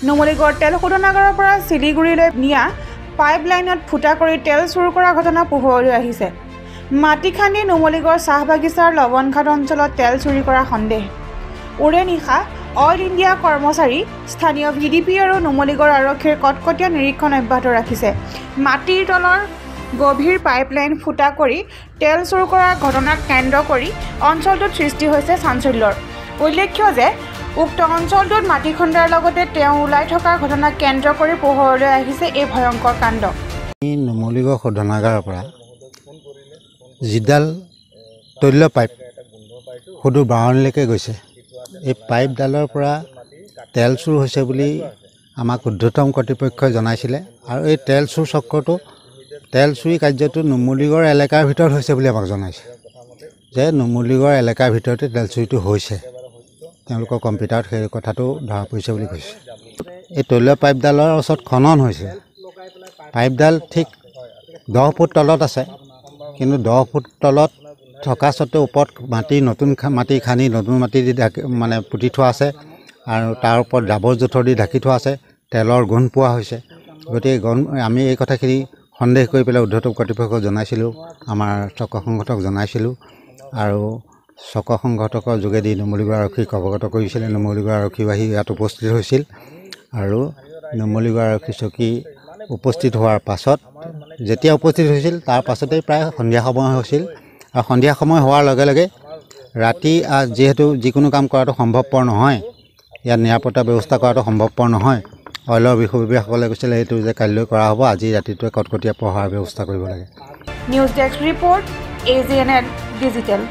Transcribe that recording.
নুমলীগড় তেল শোধনাগাৰৰ পৰা শিলিগুৰিলৈ নিয়া পাইপ লাইনত ফুটা কৰি তেল চুৰ কৰা ঘটনা পোহৰলৈ আহিছে। মাটি খান্দি নুমলীগড় চাহ বাগিচাৰ লৱণঘাট অঞ্চলত তেল চুৰি কৰা সন্দেহ। ওৰে নিশা অইল ইণ্ডিয়া কৰ্মচাৰী, স্থানীয় ভি ডি পি আৰু নুমলীগড় আৰক্ষীৰ কটকটীয়া নিৰীক্ষণ অব্যাহত ৰাখিছে। মাটিৰ তলৰ গভীৰ পাইপলাইন ফুটা কৰি তেল চুৰ কৰাৰ ঘটনাক কেন্দ্ৰ কৰি অঞ্চলটোত সৃষ্টি হৈছে চাঞ্চল্যৰ। উল্লেখ্য যে উক্ত অঞ্চলটোত মাটি খন্দাৰ লগতে তেওঁ ওলাই থকাৰ ঘটনাক কেন্দ্ৰ কৰি পোহৰলৈ আহিছে এই ভয়ংকৰ কাণ্ড। নুমলীগড় শোধনাগাৰৰ পৰা যিডাল তৈল পাইপ সুদূৰ বাৰনীলৈকে গৈছে, এই পাইপডালৰ পৰা তেল চুৰ হৈছে বুলি আমাক ঊৰ্ধতম কৰ্তৃপক্ষই জনাইছিলে। আৰু এই তেল চুৰ চক্ৰটো, তেল চুৰি কাৰ্যটো নুমলীগড় এলেকাৰ ভিতৰত হৈছে বুলি আমাক জনাইছে, যে নুমলীগড় এলেকাৰ ভিতৰতে তেল চুৰিটো হৈছে। তেওঁলোকৰ কম্পিউটাৰত সেই কথাটো ধৰা পৰিছে বুলি কৈছে। এই তৈল পাইপডালৰ ওচৰত খনন হৈছে। পাইপডাল ঠিক 10 ফুট তলত আছে, কিন্তু 10 ফুট তলত থকা স্বত্তেও ওপৰত মাটি, নতুন মাটি খান্দি নতুন মাটি দি ঢাকি, মানে পুতি থোৱা আছে, আৰু তাৰ ওপৰত জাবৰ জোঁথৰ দি ঢাকি থোৱা আছে। তেলৰ গোন্ধ পোৱা হৈছে। গতিকে আমি এই কথাখিনি সন্দেহ কৰি পেলাই ঊৰ্ধতম কৰ্তৃপক্ষক জনাইছিলোঁ, আমাৰ চক্ৰ সংগঠক জনাইছিলোঁ, আৰু চক্ৰ সংগঠকৰ যোগেদি নুমলীগড় আৰক্ষীক অৱগত কৰিছিলে। নুমলীগড় আৰক্ষী আহি ইয়াত উপস্থিত হৈছিল, আৰু নুমলীগড় আৰক্ষী চকী উপস্থিত হোৱাৰ পাছত, যেতিয়া উপস্থিত হৈছিল তাৰ পাছতেই প্ৰায় সন্ধিয়া সময় হৈছিল। আৰু সন্ধিয়া সময় হোৱাৰ লগে লগে ৰাতি যিহেতু যিকোনো কাম কৰাটো সম্ভৱপৰ নহয়, ইয়াত নিৰাপত্তা ব্যৱস্থা কৰাটো সম্ভৱপৰ নহয়, অইলৰ বিষয়ববীয়াসকলে কৈছিলে এইটো যে কাইলৈ কৰা হ'ব, আজি ৰাতিটোৱে কটকটীয়া পহৰাৰ ব্যৱস্থা কৰিব লাগে। News desk report, A G N L digital.